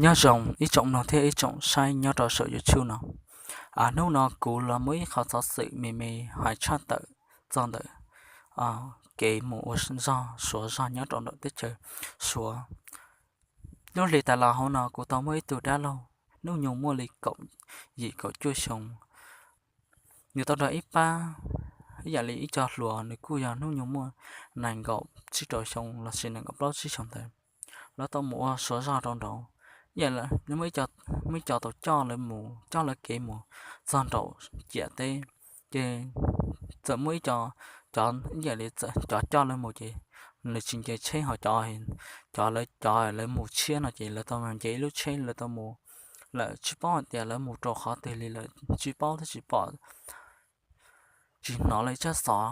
Nyob zoo ib tsoom mloog thiab ib tsoom saib nyob rau saum YouTube no. Hnub no kuv los muaj ib qho xov xwm me me hais tshaj tawm txog ntawm kev mus ua zog suav zog nyob rau ntawm teb chaws Suav. Lub hli tas los hauv no kuv tau muaj ib tug dab laug hnub nyoog muaj li kaum yim kaum cuaj xyoo. Nws tau nrog ib pab, ib yam li ib co hluas, nws kuj yog hnub nyoog muaj nees nkaum tsib rau xyoo los sis nees nkaum plaub tsib xyoo ntawd. Lawv tau mus ua suav zog rau nraud. Muaj ib co tau coj lawv mus, coj lawv kev mus txog nraum ciam teb, ces txawm muaj ib co, cov ib yam li cov coj lawv mus ces nws tsis nce tsheb, ho cov, cov lawv, cov lawv mus tshiab no ces lawv tau nce ib lub tsheb, lawv tau mus lawm tsis paub hais tias lawv mus rau qhov twg li lawm, tsis paub thiab tsis pom, tsis hnov lawv ib tsab xov,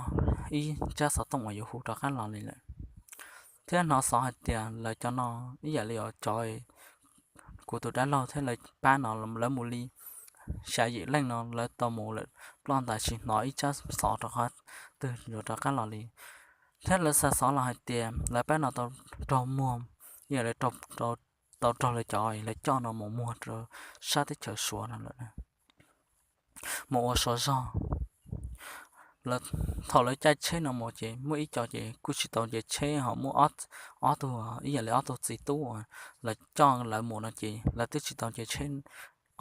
ib tsab xov tooj uas yuav hu rov qab los li lawm. Thiab hnov xov hais tias lawv cov no ib yam li cov, kuv tus dab laug thiab lawv pab no lawv mus li xya yim leej no lawv tau mus lawm ploj ntais tsis hnov ib tsab xov rov qab twg yuav rov qab los li. Thiab lawv xa xov los hais tias lawv pab no tau raug muag, ib yam li tau raug lawv cov lawv coj no mus muag rau sab teb chaws Suav no lawm, mus ua suav zog. Thaum lawv caij tsheb no mus ces muaj ib co ces kuj tsis tau nce tsheb, ho muaj ob tug, ib yam li ob tug txiv tub uas lawv coj lawv mus no ces lawv twb tsis tau nce tsheb.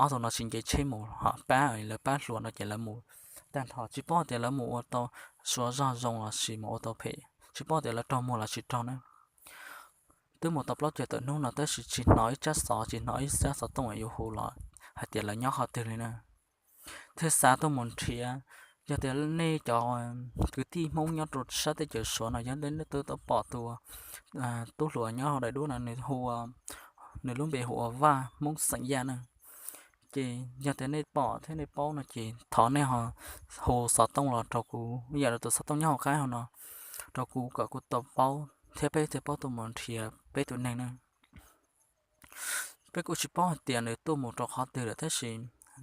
Ob tug no tsis nce tsheb mus, ho pab lawv pab hluas no ces lawv mus tag nrho tsis paub tias lawv mus ua tau suav zog zoo los sis mus ua tau phem, tsis paub tias lawv raug muag los tsis raug na. Twb mus tau plaub caug tawm hnub no tab sis tsis hnov ib tsab xov, tsis hnov ib tsab xov tooj yuav hu los hais tias lawv nyob qhov twg li na. Thiaj xav tuaj mus nrhiav, yog tias nej cov kwv tij Hmoob nyob rau sab teb chaws Suav no yog nej twb tau pom tus tub hluas nyob hauv daim duab no, nws hu, nws lub npe hu ua Vaj, Hmoob xeem Yaj na. Ces yog tias nej pom thiab nej paub no ces thov nej ho hu xov tooj los rau kuv, yam li tus xov tooj nyob hauv qab hauv no, rau kuv kom kuv tau paub thiab peb thiaj paub tuaj mus nrhiav peb tus neeg na. Peb kuj tsis paub hais tias nws tuaj mus rau qhov twg lawm tab sis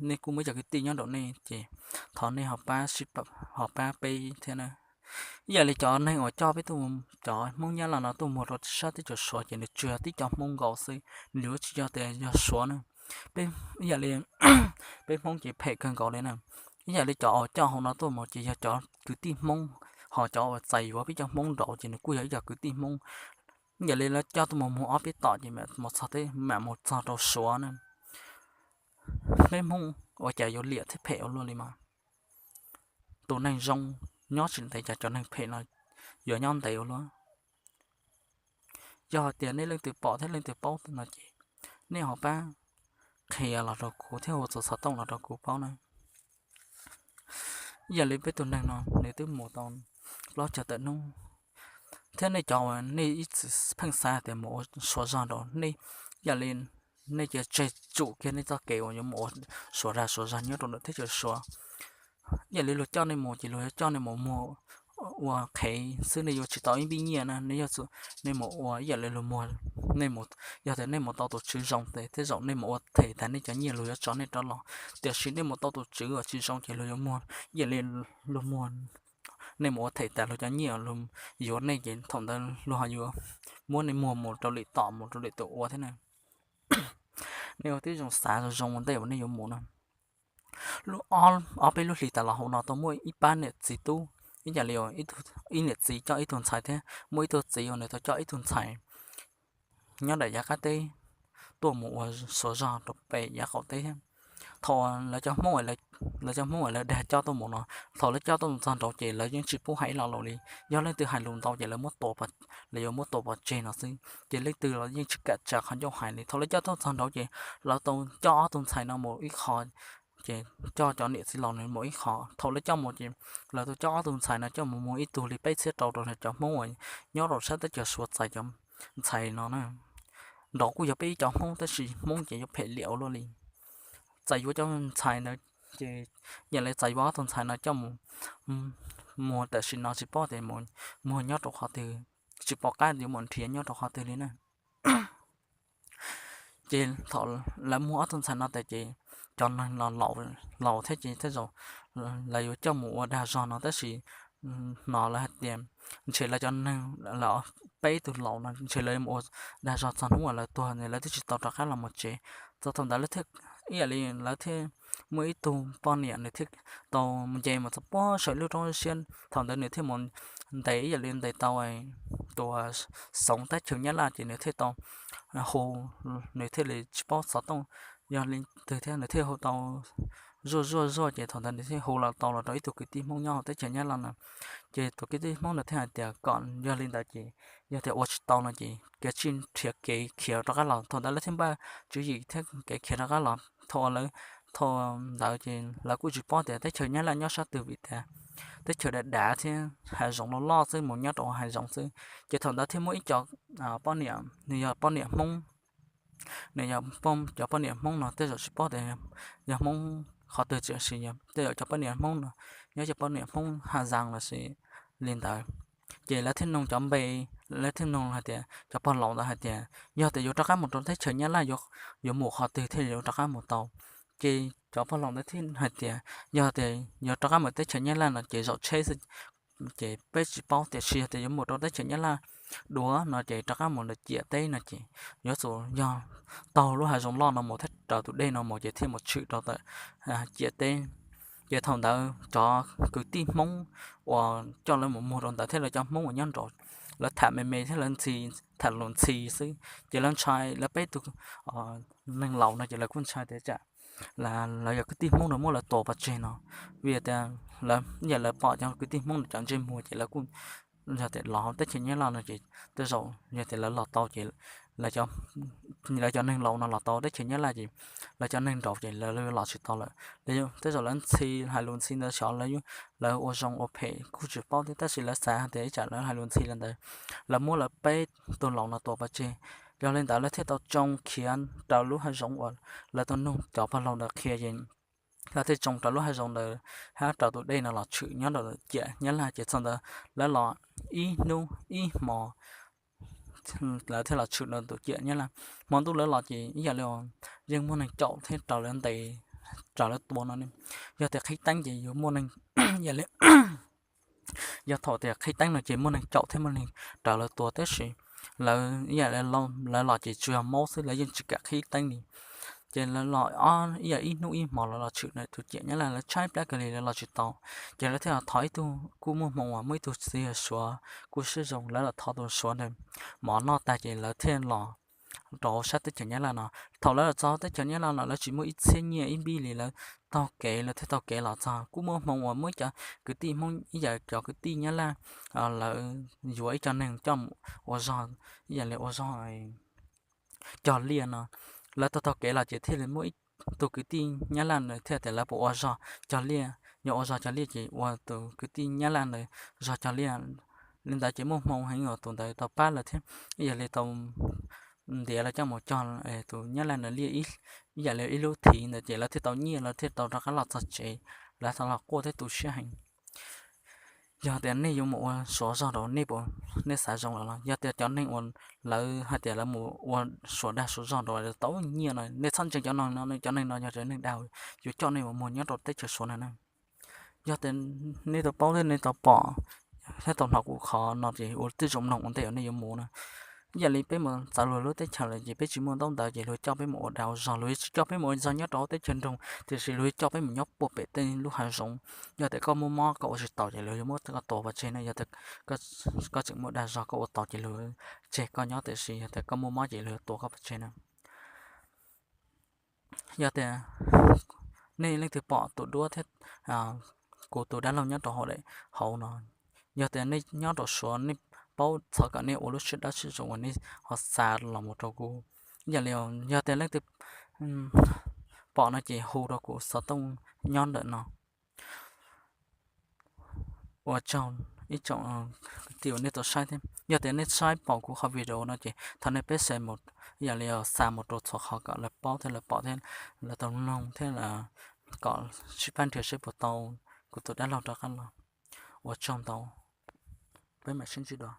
nej kuj muaj cov kwv tij nyob nraum nej ces thov nej ho pab, ho pab peb thiab na. Ib yam li cov neeg uas coj peb tuaj, cov Hmoob Nyab Laj no tuaj muag rau sab teb chaws Suav ces nws tsuas yog tib co Hmoob nkaus xwb, nws yuav tsis yog tias yog Suav na. Peb, ib yam li peb Hmoob ces phem kawg nkaus li na. Ib yam li cov uas coj hauv no tuaj mus ces yog cov kwv tij Hmoob, ho cov uas txais yuav peb cov Hmoob nraud ces nws kuj yog ib co kwv tij Hmoob. Ib yam li lawv coj tuaj mus muag ob peb tom ces mam mus txog, mam mus txog rau Suav na. Peb Hmoob ua cas yuav liam thiab phem ua luaj li mas. Tus neeg zoo nyob tsis ntev cas cov neeg phem no yuav nyob ntev ua luaj. Yog hais tias nej leej twg pom thiab leej twg paub no ces nej ho pab qhia los rau kuv thiab hu txog xov tooj los rau kuv paub na. Ib yam li peb tus neeg no nws twb mus tau plaub caug tawm hnub, thiab nej cov uas nej ib txwm pheej xav tias mus ua suav zog nraud, nej, ib yam li nej cia tseg tsum kiag nej txoj kev uas yuav mus ua suav dag suav zog nyob rau ntawm teb chaws Suav. Ib yam li luag coj nej mus ces luag yuav coj nej mus muag ua qhev xwb, nej yuav tsis tau ib npib nyiaj na. Nej yog, nej mus ua ib yam li luag muag, nej mus, yog tias nej mus tau tus tswv zoo tes tej zaum nej mus ua them tas nej cov nyiaj luag yuav tso nej rov los, tiam sis nej mus tau tus tswv uas tsis zoo ces luag yuav muag, ib yam li luag muag, nej mus ua them tas luag cov nyiaj luag yuav nej ces thaum ntawd luag ho yuav muab nej muag mus rau lwm tom, mus rau lwm tus ua thiab na. Nej ua tib zoo xav zoo zoo ua ntej uas nej yuav mus no. Lub, ob peb lub hlis tas los hauv no tau muaj ib pab niam txiv tub, ib yam li ib niam txiv coj ib tug ntxhais thiab muaj ib tug txiv uas nws tau coj ib tug ntxhais nyob daim yav qab teb tuaj mus ua suav zog rau pem yav qaum teb thiab. Thaum lawv cov Hmoob, lawv cov Hmoob uas lawv dag coj tuaj mus no, thaum lawv coj tuaj mus txog nraud ces lawv yeej tsis pub hais ib lo lus li. Yog leej twg hais lus ntau ces lawv muab tua, lawv yuav muab tua pov tseg no xwb, ces leej twg los yeej tsis kam tsa qhov ncauj hais li. Thaum lawv coj tuaj txog nraud ces lawv tau coj ob tug ntxhais no mus ib qho, ces coj cov niam txiv laus no mus ib qho. Thaum lawv coj mus ces lawv tau coj ob tug ntxhais no coj mus muag ib tug li peb txhiab rau rau cov Hmoob uas nyob rau sab teb chaws Suav txais cov ntxhais no na. Nraud kuj yog peb ib cov Hmoob tab sis Hmoob ces yuav phem liam ua luaj li. Txais yuav cov ntxhais ntawd ces yam li txais yuav ob tug ntxhais no coj mus muag tam sim no tsis paub tias mus muag nyob rau qhov twg, tsis pom qab yuav mus nrhiav nyob rau qhov twg li na. Ces thaum lawv muag ob tug ntxhais no tas ces cov neeg no laus thiab ces tej zaum lawv yuav coj mus ua dag zog no tab sis hnov lawv hais tias ntshe lawv cov neeg, lawv peb tug laus no ntshe lawv mus ua dag zog txog hnub uas lawv tuag, lawv twb tsis tau rov qab los mus tsev. Txog thaum ntawd lawv thiaj, ib yam li lawv thiaj muaj ib tug poj niam nws thiaj tau nce mus txog puag saum lub roob siab. Thaum ntawd nws thiaj mus ntes, ib yam li ntes tau tus xoov teb chaws Nyab Laj ces nws thiaj tau hu, nws thiaj li tsis paub xov tooj yog li twg thiab, nws thiaj hu tau zuaj zuaj zuaj, ces thaum ntawd nws thiaj hu los tau los rau ib tug kwv tij Hmoob nyob hauv teb chaws Nyab Laj no. Ces tus kwv tij Hmoob nws thiaj hais tias kom yog li ntawd ces yog tias ua tsis tau no ces kav tsij nrhiav kev khiav rov qab los. Thaum ntawd lawv thiaj npaj tswv yim thiab kev khiav rov qab los. Thaum lawv, thaum ntawd ces lawv kuj tsis paub tias teb chaws Nyab Laj nyob sab twg vim tias teb chaws dav dav thiab hav zoov loj loj xwb, mus nyob rau hav zoov xwb. Ces thaum ntawd thiaj muaj ib co poj niam, nws yog poj niam Hmoob, nws yog cov poj niam Hmoob no tej zaum tsis paub tias yog Hmoob qhov twg, tiam sis tej zaum cov poj niam Hmoob no nyob cov poj niam Hmoob Haj Zaas los sis li ntawd. Ces lawv thiaj nug cov npe, lawv thiaj nug hais tias, cov pog laus ntawd hais tias yog tias yuav rov qab mus rau teb chaws Nyab Laj yuav mus qhov twg thiaj yuav rov qab mus tau. Ces cov pog laus ntawd thiaj hais tias yog tias yuav rov qab mus teb chaws Nyab Laj no ces zaum tsheb xwb, ces peb tsis paub, tiam sis yog tias yuav mus rau teb chaws Nyab Laj dua no ces rov qab mus lawv ciam teb no ces yuav tsum yog taug lub hav zoov loj no mus thiab raws tus dej no mus ces thiaj mus tshwm rau ciam teb. Ces thaum ntawd cov kwv tij Hmoob uas coj lawv mus muag rau ntawd thiab lawv cov Hmoob uas nyob nraud, lawv tham me me thiab lawv ntxhi, tham lus ntxhi xwb ces lawv ntshai, lawv peb tug neeg laus no ces lawv kuj ntshai tias tsam lawv yog kwv tij Hmoob no muab lawv tua pov tseg no, vim tias yog lawv pom cov kwv tij Hmoob no cov ntsej muag ces lawv kuj, yog tias los hauv teb chaws Nyab Laj no ces tej zaum yog tias lawv los tau ces lawv cov neeg laus no los tau teb chaws Nyab Laj ces lawv cov neeg nraud ces lawv los tsis tau lawm. Tej zaum lawv ntxhi, hais lus ntxhi ntawd xyov lawv ua zoo ua phem kuj tsis paub thiab, tab sis lawv xav hais tias ib tsam lawv hais lus ntxhi li ntawd, lawv muab lawv peb tug laus no tua pov tseg. Yog li ntawd lawv thiaj tau tsoo khiav raws lub hav zoov uas lawv tau nug cov pog laus ntawd qhia ces lawv thiaj tsoo raws lub hav zoov ntawd hab raws tus dej no los tshwm nyob rau ciam Nyab Laj ces txog ntawd lawv los ib hnub ib hmo lawv thiaj los tshwm rau tus ciam Nyab Laj. Hmo ntuj lawv los ces ib yam li yeej muaj neeg caum thiab raws lawv ntes, raws lawv tua no. Yog tias qhib teeb ces yuav muaj neeg, yam li, yog thaum tias qhib teeb no ces muaj neeg caum thiab muaj neeg raws lawv tua, tab sis lawv ib yam li lawv los ces tsuas yog maub xwb, lawv yeej tsis kam qhib teeb li. Ces lawv los ib yam ib hnub ib hmo lawv los tshwm tus ciam Nyab Laj, lawv tshaib plab kawg li lawv los tsis tau. Ces lawv thiaj los thov ib tug kuj muaj hmoo uas muaj ib tug txiv yawg Suav kuj siab zoo, lawv los thov tus Suav ntawd mov noj tag ces lawv thiaj los rau sab teb chaws Nyab Laj no. Thaum lawv los txog teb chaws Nyab Laj no lawv tsis muaj ib txhiab nyiaj ib npib li, lawv taug kev, lawv thiaj taug kev los txog. Kuj muaj hmoo uas muaj ib co kwv tij Hmoob ib yam cov kwv tij Nyab Laj, lawv yuav ib co neeg coj mus ua zog, ib yam li ua zog cog liaj no. Lawv taug taug kev los ces thiaj li muaj ib tug kwv tij Nyab Laj nws thiaj tias lawv puas ua zog cog liaj, yog ua zog cog liaj ces ua tus kwv tij Nyab Laj ntawd zog cog liaj. Li ntawd ces muaj hmoo heev uas tus ntawd tau pab lawv thiab, ib yam li tau ntiav lawv coj mus cog tus Nyab Laj ntawd liaj, ib yam li ib lub thiv ntawd ces lawv thiaj tau nyiaj, lawv thiaj tau rov qab los txog tsev, lawv thiaj los quaj thiab tu siab heev. Yog tias nej yuav mus ua Suav zog rau nej puas, nej xav zoo lawm los? Yog tias cov neeg uas lawv hais tias lawv mus ua Suav dag Suav zog rau tau nyiaj no, nej txhob ntseeg cov no, cov neeg no yog cov neeg dag yuav coj nej mus muag nyob rau teb chaws Suav na. Yog tias nej tau paub thiab nej tau pom thiab tau hnov kuv qhov no ces ua tib zoo mloog ua ntej uas nej yuav mus na. Ib yam li peb mus txawv luag lub teb chaws lawm ces peb tsis muaj ntaub ntawv ces luag coj peb mus ua dag ua zog, luag tsis coj peb mus ua zog nyob rau teb chaws nroog, tiam sis luag coj peb mus nyob puag pem tej lub hav zoov. Yog tias koj muaj mob koj ua tsis taus ces luag yuav muab koj tua pov tseg na. Yog tias koj tseem muaj dag zog koj ua tau ces luag tseg koj nyob, tiam sis yog tias koj muaj mob ces luag tua koj pov tseg na. Yog tias nej leej twg pom tus duab thiab kuv tus dab laug nyob rau hauv daim hauv no, yog tias nej nyob rau Suav nej paub, thov kom nej ua lub siab dawb siab zoo uas nej ho xa los mus rau kuv. Yam li yog tias leej twg pom no ces hu rau kuv xov tooj nyob ntawm no. Ua tsaug ib tsoom kwv tij uas nej tau saib thiab. Yog tias nej saib pom kuv qhov video no ces thov nej peb share mus, yam li xa mus rau txhua qhov kom lawv paub thiab lawv pom thiab lawv tau mloog thiab kom sib pab nrhiav seb puas tau kuv tus dab laug rov qab los. Ua tsaug ntau, peb mam sib ntsib dua.